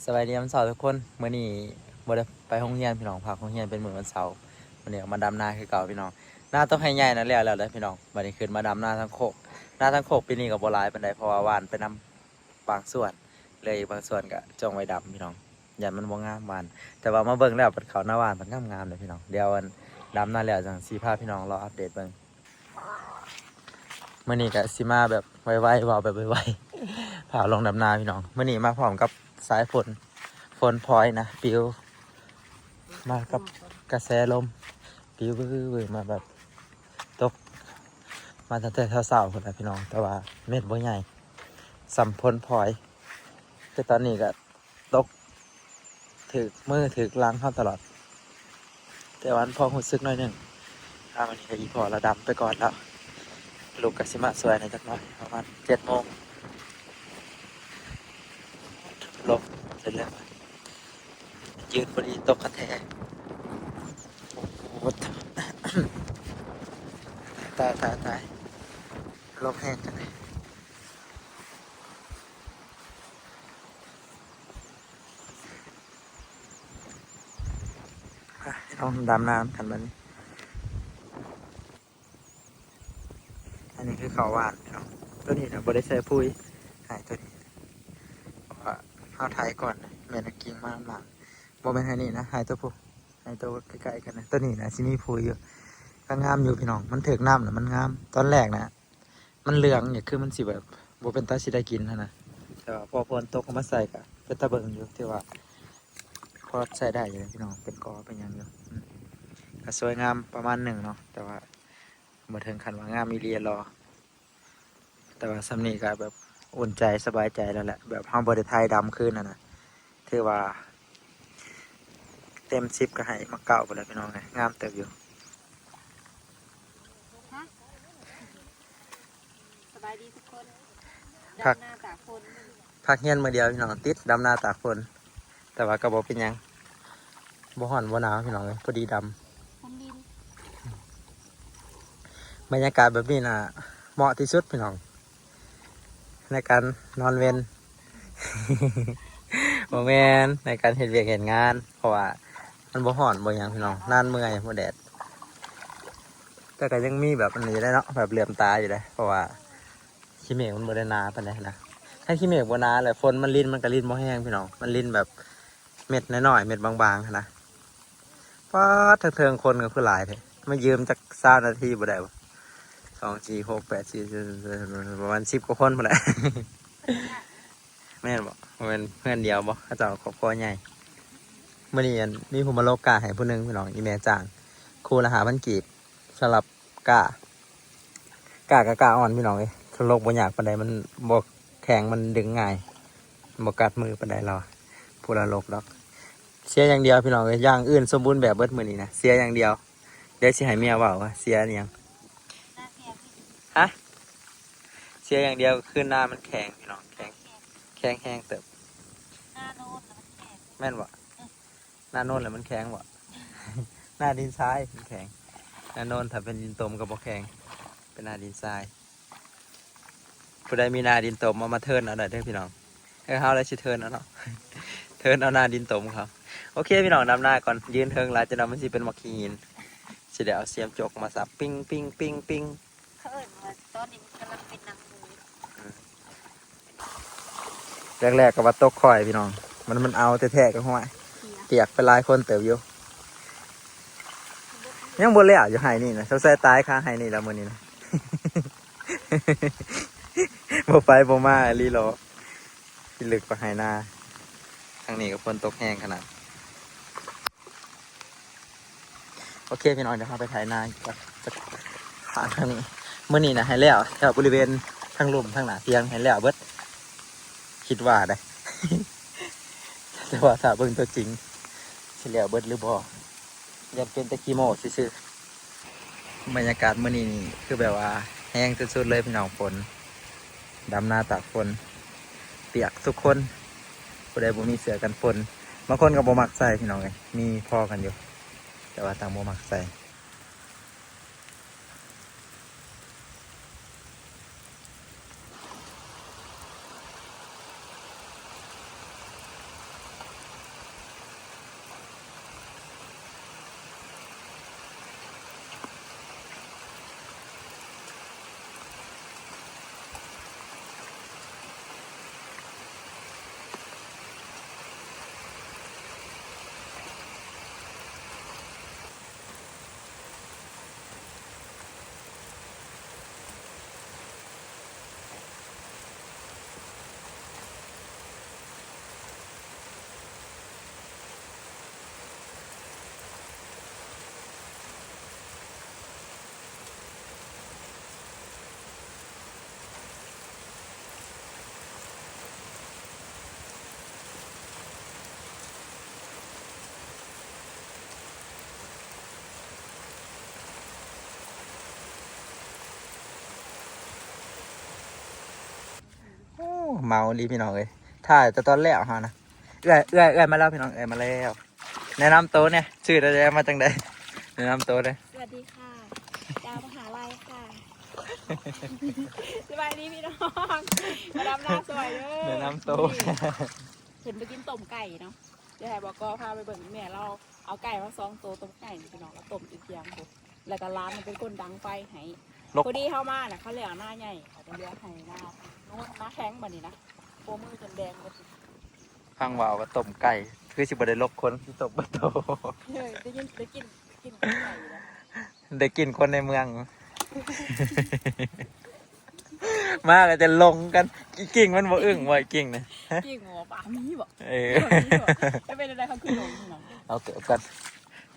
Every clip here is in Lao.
ສະບາຍດີຍາມເຊົ້າທຸກຄົນ. ມື້ນີ້ບໍ່ໄດ້ໄປໂຮງຮຽນພີ່ນ້ອງ, ພັກໂຮງຮຽນເປັນມື້ວັນເສົາ. ມື້ນີ້ອອກມາດຳນາຄືເກົ່າພີ່ນ້ອງ. ນາຕົກໄຮ່ໃຫຍ່ນັ້ນແລ້ວແລ້ວເດີພີ່ນ້ອງ. ບັດນີ້ຂຶ້ນມາດຳນາທາງໂຄກ. ນາທາງໂຄກປີນີ້ກໍບໍ່ຫຼາຍປານໃດ ເພາະວ່າຫວ່ານໄປນຳບາງສ່ວນ, ເຫຼືອອີກບາງສ່ວນກໍຈົ່ງໄວ້ດຳພີ່ນ້ອງ. ຢ້ານມັນບໍ່ງາມຫວ່ານ, ແຕ່ວ່າມາເບິ່ງແລ້ວ ບັດເຂົ້ານາຫວ່ານມັນງາມໆເດີພີ່ນ້ອງ. ດຽວອັນດຳນາແລ້ວ ຈັ່ງຊິພາພີ່ນ້ອງລໍອັບເດດເບິ່ງ. ມື້ນີ້ກໍຊິມາແບບໄວໆ ເວົ້າແບບໄວໆ ພາລົງດຳນາພີ່ນ້ອງ. ມື້ນີ້ມາພ້ອມກັບສາຍຝົນ, ຝົນພອຍນະປິວມາກັບກະແສລົມ ປິວວືໆ ມາແບບຕົກມາຕັ້ງແຕ່ເຊົ້າໆພຸ້ນລະພີ່ນ້ອງ, ແຕ່ວ່າເມັດບໍ່ໃຫຍ່ສ່ຳຝົນພອຍ. ແຕ່ຕອນນີ້ກໍຕົກຖືກມືຖືກຫຼັງເຮົາຕະຫຼອດ, ແຕ່ວ່າມັນພໍຮູ້ສຶກໜ້ອຍໜຶ່ງ. ອ່າ ມື້ນີ້ກໍອີ່ພໍ່ລະດຳໄປກ່ອນແລ້ວ, ລູກກໍຊິມາຊ່ວຍໃນຈັກໜ້ອຍ ປະມານເຈັດໂມງ. ລົມເປັນເລື່ອງ ຢືນພໍດີຕົກກະແທ. ໂອ້ໂຫ ຕາຍ ຕາຍ ຕາຍ ລົມແຮງຈັງ. ໄປ ລອງດຳນ້ຳກັນບັດນີ້. ອັນນີ້ຄືເຂົ້າຫວ່ານເນາະ, ຕົວນີ້ນະບໍ່ໄດ້ໃສ່ປຸ໋ຍ ໄຮ່ຕົວນີ້ ເພາະວ່າເຮົາໄຖກ່ອນ ແມ່ນເອົາກິ່ງມານຳຫຼັງ. ບໍ່ແມ່ນໄຮ່ນີ້ນະ, ໄຮ່ຕົວພຸ້ນ, ໄຮ່ຕົວໃກ້ໆກັນນະ. ຕົວນີ້ນະຊິມີປຸ໋ຍຢູ່, ກໍງາມຢູ່ພີ່ນ້ອງ, ມັນຖືກນ້ຳນະມັນງາມ. ຕອນແລກນະ ມັນເຫຼືອງ ກໍຄືມັນຊິແບບບໍ່ເປັນຕາຊິໄດ້ກິນຫັ້ນນະ, ແຕ່ວ່າພໍຝົນຕົກເຂົ້າມາໃສ່ກໍເປັນຕາເບິ່ງຢູ່, ຖືວ່າພໍໃຊ້ໄດ້ຢູ່ເດ້ພີ່ນ້ອງ, ເປັນກໍເປັນຫຍັງຢູ່. ອືມ ກໍສວຍງາມປະມານໜຶ່ງເນາະ, ແຕ່ວ່າບໍ່ເຖິງຂັ້ນວ່າງາມອີ່ຫຼີຫຼໍ, ແຕ່ວ່າສ່ຳນີ້ກໍແບບອຸ່ນໃຈສະບາຍໃຈແລ້ວແຫຼະ, ແບບເຮົາບໍ່ໄດ້ໄຖດຳຄືນຫັ້ນນະ. ຖືວ່າເຕັມສິບກໍໃຫ້ມາເກົ້າພຸ້ນແຫຼະພີ່ນ້ອງເອີຍ, ງາມເຕີບຢູ່. ຮະ ສະບາຍດີທຸກຄົນ. ພັກ ດຳນາຕາກຝົນ, ພັກຮຽນມື້ດຽວພີ່ນ້ອງ, ຕິດດຳນາຕາກຝົນ, ແຕ່ວ່າກໍບໍ່ເປັນຫຍັງ, ບໍ່ຮ້ອນບໍ່ໜາວພີ່ນ້ອງເອີຍ, ພໍດີດຳ. ມັນດິນ ບັນຍາກາດແບບນີ້ນະເໝາະທີ່ສຸດພີ່ນ້ອງ ໃນການນອນເວັນ. ບໍ່ແມ່ນ, ໃນການເຮັດວຽກເຮັດງານ, ເພາະວ່າມັນບໍ່ຮ້ອນບໍ່ຫຍັງພີ່ນ້ອງ, ນານເມື່ອຍ ບໍ່ແດດ. ແຕ່ກໍຍັງມີແບບອັນນີ້ຢູ່ເດ້ເນາະ, ແບບເຫຼືອມຕາຢູ່ເດ້, ເພາະວ່າຂີ້ເມກມັນບໍ່ໄດ້ໜາປານໃດນະ. ຄັນຂີ້ເມກບໍ່ໜາແລ້ວ ຝົນມັນລິນ ມັນກໍລິນບໍ່ແຮງພີ່ນ້ອງ, ມັນລິນແບບເມັດນ້ອຍໆ ເມັດບາງໆຫັ້ນນະ. ປາດ ເທິງໆ ຄົນກໍຄືຫຼາຍແທ້, ມາຢືມຈັກຊາວນາທີບໍ່ໄດ້ບໍ່? ສອງ ສີ່ ຫົກ ແປດ ສິບ ປະມານສິບກວ່າຄົນພຸ້ນແຫຼະ. ແມ່ນບໍ່? ບໍ່ແມ່ນເຮືອນດຽວບໍ່? ເຂົາເຈົ້າຄອບຄົວໃຫຍ່. ມື້ນີ້ ອັນ ມີຜູ້ມາຫຼົກກ້າໃຫ້ຜູ້ໜຶ່ງພີ່ນ້ອງ, ອີ່ແມ່ຈ້າງຄູ່ລະຫ້າພັນກີບ ສຳລັບກ້າ. ກ້າກໍກ້າອ່ອນພີ່ນ້ອງເອີຍ, ຖ້າຫຼົກບໍ່ຍາກປານໃດ, ມັນບໍ່ແຂງ ມັນດຶງງ່າຍ, ບໍ່ກັດມືປານໃດລາວ. ຜູ້ລະຫຼົກດອກ, ເສຍຢ່າງດຽວພີ່ນ້ອງເອີຍ, ຢ່າງອື່ນສົມບູນແບບເບິດມື້ນີ້ນະ, ເສຍຢ່າງດຽວ. ດຽວຊິໃຫ້ເມຍເວົ້າວ່າເສຍອີ່ຫຍັງ. ນາແຂງ ຮະ? ເສຍຢ່າງດຽວຄືນາມັນແຂງພີ່ນ້ອງ, ແຂງ ແຂງແຮງເຕີບ. ນາໂນນນະມັນແຂງ ແມ່ນບໍ່? ນາໂນນແລ້ວມັນແຂງບໍ່? ນາດິນຊາຍມັນແຂງ, ນາໂນນຖ້າເປັນດິນຕົມກໍບໍ່ແຂງ, ເປັນນາດິນຊາຍ. ຜູ້ໃດມີນາດິນຕົມເອົາມາເທີນເອົາໄດ້ເດີພີ່ນ້ອງ. ເອີ ເຮົາແຫຼະຊິເທີນເອົາເນາະ, ເທີນເອົານາດິນຕົມເຂົາ. ໂອເຄພີ່ນ້ອງ, ດຳນາກ່ອນ, ຢືນເທິງຫຼາຍ ຈະນຳມັນຊິເປັນໝາກຂີ້ຫີນ. ຊິໄດ້ເອົາສຽມຈົກມາສັບ ປິງ ປິງ ປິງ ປິງ. ເຂົາເອີ້ນວ່າຕອນນີ້ມັນກຳລັງເປັນໜັງໝູ. ອືມ ແລກໆກໍວ່າຕົກຂ້ອຍພີ່ນ້ອງ, ມັນ ມັນເອົາແທ້ໆກໍຫ້ວຍ ປຽກ ປຽກໄປຫຼາຍຄົນເຕີບຢູ່. ຍັງບໍ່ແລ້ວຢູ່ໄຮ່ນີ້ນະ, ສົງໄສຕາຍຄາໄຮ່ນີ້ແລ້ວມື້ນີ້ນະ. ບໍ່ໄປບໍ່ມາອີ່ຫຼີຫຼໍ, ພິລຶກກວ່າໄຮ່ນາ. ທາງນີ້ກໍຝົນຕົກແຮງຂະໜາດ. ໂອເຄພີ່ນ້ອງ, ດຽວເຮົາໄປໄຖນາອີກກ່ອນ. ທາງນີ້ ມື້ນີ້ນະໃຫ້ແລ້ວ ແຖວບໍລິເວນທາງລຸ່ມທາງໜ້າທຽງໃຫ້ແລ້ວເບິດ ຄິດວ່າໄດ໋. ແຕ່ວ່າຖ້າເບິ່ງຕົວຈິງຊິແລ້ວເບິດຫຼືບໍ່, ຢ້ານເປັນແຕ່ຂີ້ໂມ້ຊື່ໆ. ບັນຍາກາດມື້ນີ້ນີ້ຄືແບບວ່າແຮງສຸດໆເລີຍພີ່ນ້ອງ, ຝົນ ດຳນາຕາກຝົນ ປຽກທຸກຄົນ. ຜູ້ໃດບໍ່ມີເສື້ອກັນຝົນ, ບາງຄົນກໍບໍ່ມັກໃສ່ພີ່ນ້ອງເອີຍ, ມີພໍກັນຢູ່ ແຕ່ວ່າຕ່າງບໍ່ມັກໃສ່. ເມົາອີ່ຫຼີພີ່ນ້ອງເອີຍ ຖ່າຍແຕ່ຕອນແລ້ວຫັ້ນນະ. ເອື້ອຍ ເອື້ອຍ ເອື້ອຍມາແລ້ວພີ່ນ້ອງ ເອື້ອຍມາແລ້ວ. ແນະນຳໂຕແດ່ ຊື່ໃດ ມາຈັ່ງໃດ ແນະນຳໂຕແດ່. ສະຫວັດດີຄ່ະ ດາວມະຫາໄລຄ່ະ. ສະບາຍດີພີ່ນ້ອງ ມາດຳນາສວຍເດີ. ແນະນຳໂຕ. ເພິ່ນໄປກິນຕົ້ມໄກ່ເນາະ ດຽວໃຫ້ບໍ່ກໍພາໄປເບິ່ງ. ແມ່ລາວເອົາໄກ່ມາສອງໂຕ ຕົ້ມໄກ່ນີ້ພີ່ນ້ອງ ລາວຕົ້ມຢູ່ທຽງພຸ້ນ ແລ້ວກໍຫຼານມັນເປັນຄົນດັງໄຟໃຫ້. ພໍດີເຮົາມານະ ເຂົາແລ້ວນາໃຫຍ່ ເຂົາກໍເຫຼືອໄຮ່ນາໂນ້ນ ນາແຂງບັດນີ້ນະ ໂອ້ ມືຈົນແດງເບິດ. ຟັງວ່າວ່າຕົ້ມໄກ່ ຄືຊິບໍ່ໄດ້ລົກຄົນ ຊິຕົ້ມບໍ່ໂຕ. ເອີ ໄດ້ຍິນ ໄດ້ກິນ ໄດ້ກິນໄກ່ຢູ່ແລ້ວ ໄດ້ກິນຄົນໃນເມືອງ. ມາກໍຈະລົງກັນ. ອີ່ກິ່ງມັນບໍ່ອຶ້ງບໍ່ ອີ່ກິ່ງນະ? ກິ່ງບໍ່ປາມີບໍ່? ເອີ ມີບໍ່? ຈະເປັນຈັ່ງໃດ ເຂົາຄືລົງເນາະ. ເອົາເກີບກ່ອນ.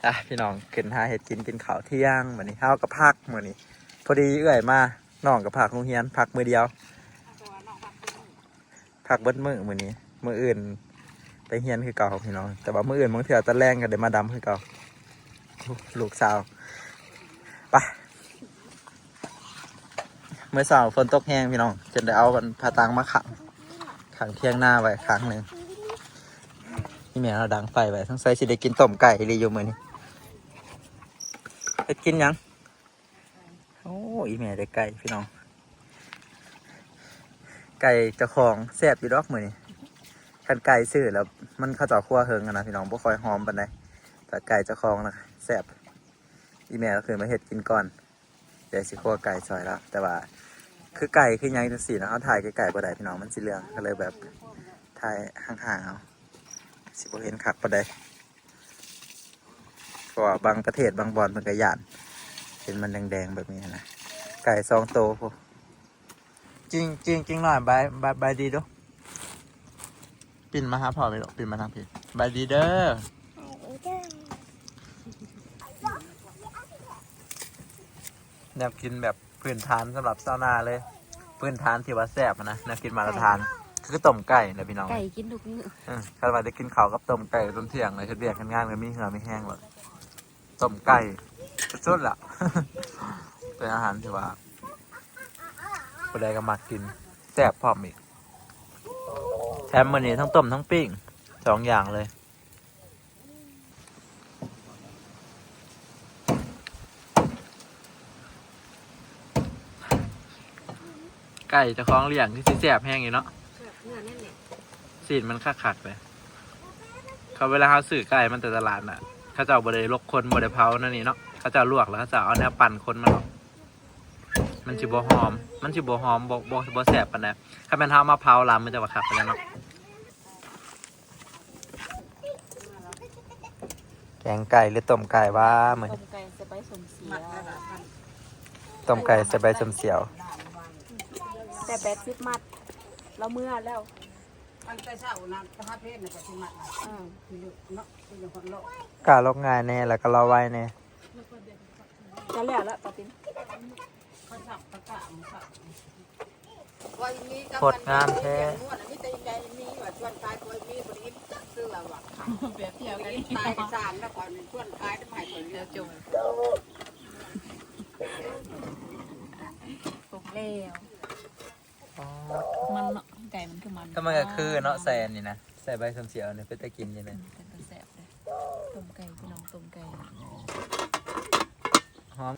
ອ່ະ ພີ່ນ້ອງ ຂຶ້ນຫາເຮັດກິນ ກິນເຂົ້າທ່ຽງ. ມື້ນີ້ເຮົາກໍພັກ ມື້ນີ້ ພໍດີເອື້ອຍມາ ນ້ອງກໍພັກໂຮງຮຽນ ພັກມື້ດຽວ ພັກເບິດມື້ມື້ນີ້. ມື້ອື່ນໄປຮຽນຄືເກົ່າພີ່ນ້ອງ ແຕ່ວ່າມື້ອື່ນບາງເທື່ອຕອນແລງກໍໄດ້ມາດຳຄືເກົ່າ. ລູກສາວ ໄປ. ມື້ເຊົ້າຝົນຕົກແຮງພີ່ນ້ອງ ຈົນໄດ້ເອົາອັນຜ້າຕ່າງມາຂັງ ຂັງທຽງນາໄວ້ຂ້າງໜຶ່ງ. ອີ່ແມ່ເຮົາດັງໄຟໄວ້ ສົງໄສຊິໄດ້ກິນຕົ້ມໄກ່ອີ່ຫຼີຢູ່ມື້ນີ້. ເຮັດກິນຫຍັງ? ໂອ້ ອີ່ແມ່ໄດ້ໄກ່ພີ່ນ້ອງ ໄກ່ເຈົ້າຂອງແຊບຢູ່ດອກມື້ນີ້. ຄັນໄກ່ຊື້ແລ້ວມັນ ເຂົາເຈົ້າຄົວເຫິງຫັ້ນນະພີ່ນ້ອງ ບໍ່ຄ່ອຍຫອມປານໃດ ແຕ່ໄກ່ເຈົ້າຂອງນະແຊບ. ອີ່ແມ່ລາວຂຶ້ນມາເຮັດກິນກ່ອນ ດຽວຊິຄົວໄກ່ຊ່ອຍລາວ. ແຕ່ວ່າຄືໄກ່ຄືຫຍັງຈັ່ງຊີ້ນະ ເຮົາຖ່າຍໃກ້ໆບໍ່ໄດ້ພີ່ນ້ອງ ມັນຊິເຫຼືອງ ກໍເລີຍແບບຖ່າຍຫ່າງໆເອົາ ຊິບໍ່ເຫັນຄັກປານໃດ. ເພາະວ່າບາງປະເທດບາງບ່ອນເພິ່ນກໍຢ້ານ ເຫັນມັນແດງໆແບບນີ້ນະ. ໄກ່ສອງໂຕພຸ້ນ. ຈິງ ຈິງ ຈິງໜ້ອຍ ບາຍ ບາຍ ບາຍດີດູ. ປິ່ນມາຫາພໍ່ແມ່ລູກ ປິ່ນມາທາງພີ້ ບາຍດີເດີ. ແນວກິນແບບພື້ນຖານສຳລັບຊາວນາເລີຍ ພື້ນຖານທີ່ວ່າແຊບນະ ແນວກິນມາດຕະຖານ ຄືຕົ້ມໄກ່ແຫຼະພີ່ນ້ອງ. ໄກ່ກິນທຸກມື້. ເອີ ຄັນວ່າໄດ້ກິນເຂົ້າກັບຕົ້ມໄກ່ຕອນທ່ຽງ ເຮັດວຽກເຮັດງານກໍມີເຫື່ອມີແຮງໂລດ. ຕົ້ມໄກ່ສຸດໆລະ ເປັນອາຫານທີ່ວ່າຜູ້ໃດກໍມັກກິນ ແຊບພ້ອມອີກ. ແຖມມື້ນີ້ທັງຕົ້ມທັງປີ້ງ ສອງຢ່າງເລີຍ. ໄກ່ເຈົ້າຂອງລ້ຽງຄືຊິແຊບແຮງຢູ່ເນາະ. ແຊບ ເນື້ອແໜ້ນໆ ຊີ້ນມັນຄັກໆເລີຍ. ເຂົາ ເວລາເຮົາຊື້ໄກ່ມາແຕ່ຕະຫຼາດນະ ເຂົາເຈົ້າບໍ່ໄດ້ລົກຄົນ ບໍ່ໄດ້ເຜົາແນວນີ້ເນາະ ເຂົາເຈົ້າລວກແລ້ວເຂົາເຈົ້າເອົາແນວປັ້ນຄົນມັນອອກ ມັນຊິບໍ່ຫອມ ມັນຊິບໍ່ຫອມ ບໍ່ ບໍ່ ບໍ່ແຊບປານໃດ. ຄັນແມ່ນເຮົາມາເຜົາລຳ ມັນຈະວ່າຄັກປານໃດເນາະ. ແກງໄກ່ ຫຼື ຕົ້ມໄກ່ຫວາມື້ນີ້? ຕົ້ມໄກ່ໃສ່ໃບສົ້ມສຽວ ຕົ້ມໄກ່ໃສ່ໃບສົ້ມສຽວ. ແຕ່ແປດສິບມັດ ລາວເມືອແລ້ວ ຕັ້ງແຕ່ເຊົ້ານະ ຫາເພນນະກໍຊິມັດນະ. ອື ເນາະ ກ້າລອກງ່າຍແດ່ ແລ້ວກໍລອກໄວແດ່. ຈະແລ້ວລະ ປາຕິນ ໂຄດງາມແທ້. ສຸກແລ້ວ ອໍ ມັນເນາະ ໄກ່ມັນຄືມັນ ກໍມັນກໍຄືເນາະ ໃສ່ອັນນີ້ນະ ໃສ່ໃບສົ້ມສຽວນີ້ ເປັນຕາກິນຢູ່ນະ. ອື ເປັນຕາແຊບເດ້ ຕົ້ມໄກ່ພີ່ນ້ອງ ຕົ້ມໄກ່ ຫອມ.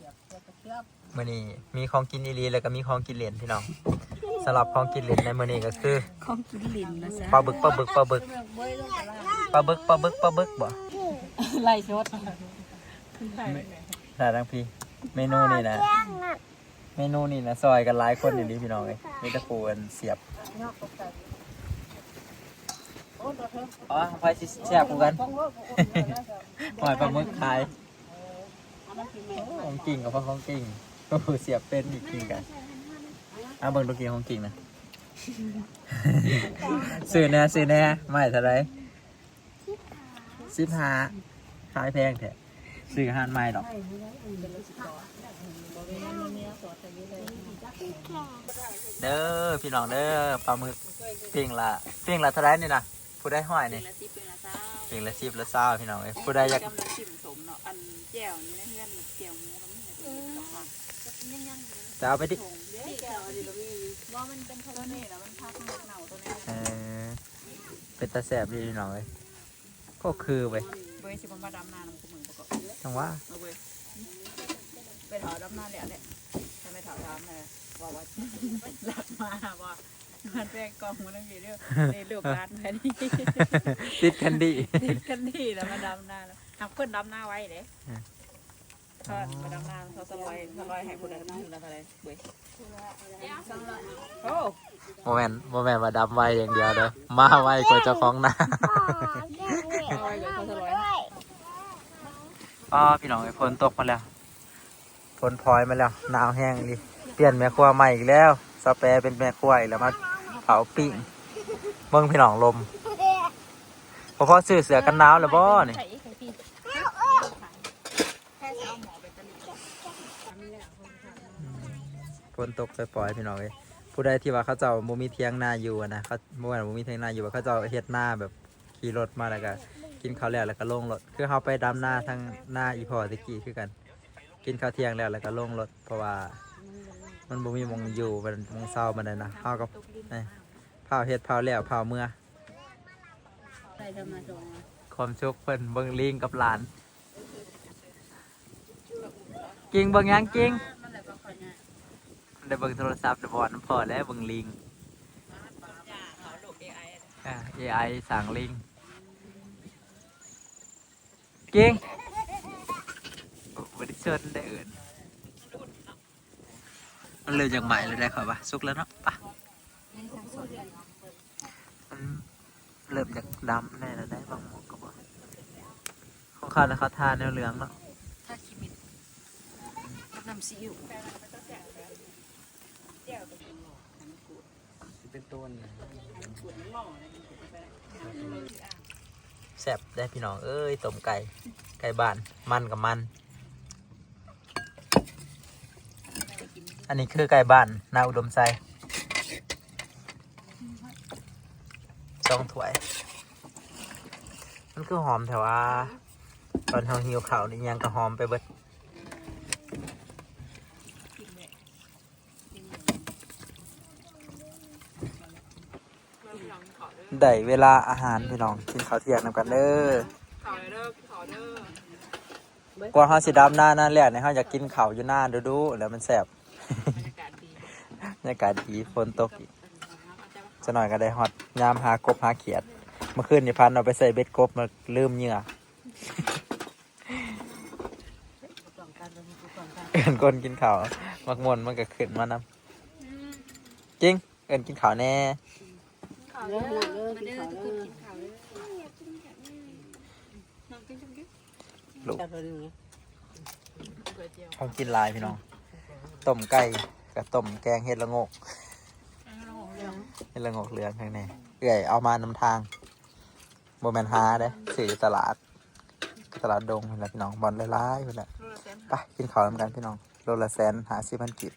ມື້ນີ້ມີຂອງກິນອີ່ຫຼີ ແລ້ວກໍມີຂອງກິນຫຼິ້ນພີ່ນ້ອງ. ສຳລັບຂອງກິນຫຼິ້ນໃນມື້ນີ້ກໍຄື ຂອງກິນຫຼິ້ນນະ ປາບຶກ ປາບຶກ ປາບຶກ ປາບຶກ ປາບຶກ ປາບຶກບໍ? ໄລຟ໌ສົດ ຖ້າທາງພີ້ ເມນູນີ້ນະ ເມນູນີ້ນະ ຊ່ອຍກັນຫຼາຍຄົນອີ່ຫຼີພີ່ນ້ອງເອີຍ. ມີແຕ່ຜູ້ອັນສຽບ ອໍ ໃຜຊິແຊບກວ່າກັນ ຫອຍປາໝຶກຂາຍ. ຂອງກິນກໍພໍຂອງກິນ ໂອ້ ສຽບເປັນອີກກິນກັນ. ເອົາເບິ່ງດູກິນຂອງກິນນະ ຊື້ແດ່ ຊື້ແດ່ ໄມ້ເທົ່າໃດ? ສິບຫ້າ ຂາຍແພງແທ້ ຊື້ຮ້ານໃໝ່ດອກ. ເດີພີ່ນ້ອງເດີ ປາໝຶກປີ້ງລະ ປີ້ງລະເທົ່າໃດນີ້ນະ? ຜູ້ໃດຮ້ອຍນີ້ ເປັນລະສິບ ເປັນລະຊາວ ເປັນລະສິບລະຊາວ ພີ່ນ້ອງເອີຍ. ຜູ້ໃດຢາກ ກຳລັງຊິມສົມເນາະ ອັນແຈ່ວນີ້ນະ ເຮືອນແຈ່ວໝູກໍມີນະ ເອີ ແຕ່ເອົາໄປດິ ແຈ່ວອັນນີ້ກໍມີ ບໍ່ ມັນເປັນໂທນນີ້ລະ ມັນຜັກເນົ່າໂຕນີ້ ເອີ ເປັນຕາແຊບດີ ພີ່ນ້ອງເອີຍ. ກໍຄືເວີຍ ເວີຍ ຊິບໍ່ມາດຳນານຳກູມື້ບໍ່ກໍ ຈັ່ງຫວາ ເອົາເວີຍ ໄປເຖົ້າດຳນາແລ້ວແຫຼະ ຖ້າໄປເຖົ້າດຳນາ ວ່າ ວ່າ ລັກມາບໍ່ ມັນແພງກ່ອງມັນນຳຢູ່ເດີ ນີ້ລູກຫຼານເພິ່ນ ຕິດແຄນດີ ຕິດແຄນດີແລ້ວມາດຳນາແລ້ວ ຫາກເພິ່ນດຳນາໄວເດ້ ເອີ ເພິ່ນມາດຳນາ ເຂົາສະລອຍ ສະລອຍໃຫ້ຜູ້ໃດ ຜູ້ລະເທົ່າໃດເວີຍ ໂອ້ ບໍ່ແມ່ນ ບໍ່ແມ່ນວ່າດຳໄວຢ່າງດຽວເດີ ມາໄວກວ່າເຈົ້າຂອງນາ. ອໍ ພີ່ນ້ອງເອີຍ ຝົນຕົກມາແລ້ວ ຝົນພອຍມາແລ້ວ ໜາວແຮງອີ່ຫຼີ. ປ່ຽນແມ່ຄົວໃໝ່ອີກແລ້ວ ສາວແປເປັນແມ່ຄົວອີກແລ້ວ ມາເຜົາປີ້ງ. ເບິ່ງພີ່ນ້ອງ ລົມ ບໍ່ພໍຊື້ເສື້ອກັນໜາວແລ້ວບໍ່ນີ້? ຝົນຕົກປ່ອຍໆ ພີ່ນ້ອງເອີຍ. ຜູ້ໃດທີ່ວ່າເຂົາເຈົ້າບໍ່ມີຖຽງນາຢູ່ນະ ເຂົາ ບໍ່ແມ່ນບໍ່ມີຖຽງນາຢູ່ ເຂົາເຈົ້າເຮັດນາແບບຂີ່ລົດມາ ແລ້ວກໍກິນເຂົ້າແລ້ວ ແລ້ວກໍລົງລົດ ຄືເຮົາໄປດຳນາທາງນາອີ່ພໍ່ແຕ່ກີ້ຄືກັນ ກິນເຂົ້າທ່ຽງແລ້ວ ແລ້ວກໍລົງລົດ ເພາະວ່າມັນບໍ່ມີໝ່ອງຢູ່ ມັນໝ່ອງເຊົາປານໃດນະ ເຮົາກໍ ເອີ ພ້າວເຮັດພ້າວແລ້ວພ້າວເມືອ. ຄວາມສຸກເພິ່ນເບິ່ງລີງກັບຫຼານ. ກິງເບິ່ງຫຍັງກິງ? ໄດ້ເບິ່ງໂທລະສັບ ໄດ້ບອນນຳພໍ່ແລ້ວເບິ່ງລີງ ເອີ ເອໄອສ້າງລີງ ກິງ. ໂອ້ ບໍ່ໄດ້ຊົນໄດ້ເອີ້ນ. ມັນເລີ່ມຈາກໄໝ້ແລ້ວໄດ໋ ຂ້ອຍວ່າສຸກແລ້ວເນາະ ປະ ມັນເລີ່ມຈາກດຳແດ່ແລ້ວໄດ໋ ບາງໝ່ອງກໍບໍ່. ຂອງເຂົານະ ເຂົາທາແນວເຫຼືອງເນາະ ທາຂີ້ເໝັດກັບນ້ຳຊີອິ້ວ ຊິເປັນໂຕນີ້ ແຊບເດ້ພີ່ນ້ອງເອີຍ ຕົ້ມໄກ່ ໄກ່ບ້ານ ມັນກໍມັນ. ອັນນີ້ຄືໄກ່ບ້ານນາອຸດົມໄຊ ສອງຖ້ວຍ. ມັນຄືຫອມແທ້ຫວາ ຕອນເຮົາຫິວເຂົ້ານີ້ຫຍັງກໍຫອມໄປເບິດ. ໄດ້ເວລາອາຫານພີ່ນ້ອງ ກິນເຂົ້າທ່ຽງນຳກັນເດີ. ກວ່າເຮົາຊິດຳນານັ້ນແລ້ວນີ້ ເຮົາຢາກກິນເຂົ້າຢູ່ນາດຸໆ ແລ້ວມັນແຊບ. ບັນຍາກາດດີ ຝົນຕົກອີກ ຈັກໜ້ອຍກໍໄດ້ຮອດຍາມຫາກົບຫາຂຽດ. ເມື່ອຄືນນີ້ພັນເອົາໄປໃສ່ເບັດກົບ ມາລືມເຫຍື່ອ. ເອີ້ນຄົນກິນເຂົ້າ ໝາກມ່ວນມັນກໍຂຶ້ນມານຳ. ຈິງ ເອີ້ນກິນເຂົ້າແດ່. ເດີ ມາເດີ ມາເດີ ກິນເຂົ້າເດີ ທຸກຄົນ ກິນເຂົ້າເດີ. ລູກ ຂອງກິນຫຼາຍພີ່ນ້ອງ ຕົ້ມໄກ່ກັບຕົ້ມແກງເຫັດລະໂງກ ເຫັດລະໂງກເຫຼືອງຂ້າງໃນ ເອື້ອຍເອົາມານຳທາງ ບໍ່ແມ່ນຫາເດ້ ຊື້ຢູ່ຕະຫຼາດ ຕະຫຼາດດົງພຸ້ນແຫຼະພີ່ນ້ອງ ບ່ອນຫຼາຍໆພຸ້ນແຫຼະ. ໄປກິນເຂົ້ານຳກັນພີ່ນ້ອງ ໂລລະແສນຫ້າສິບພັນກີບ.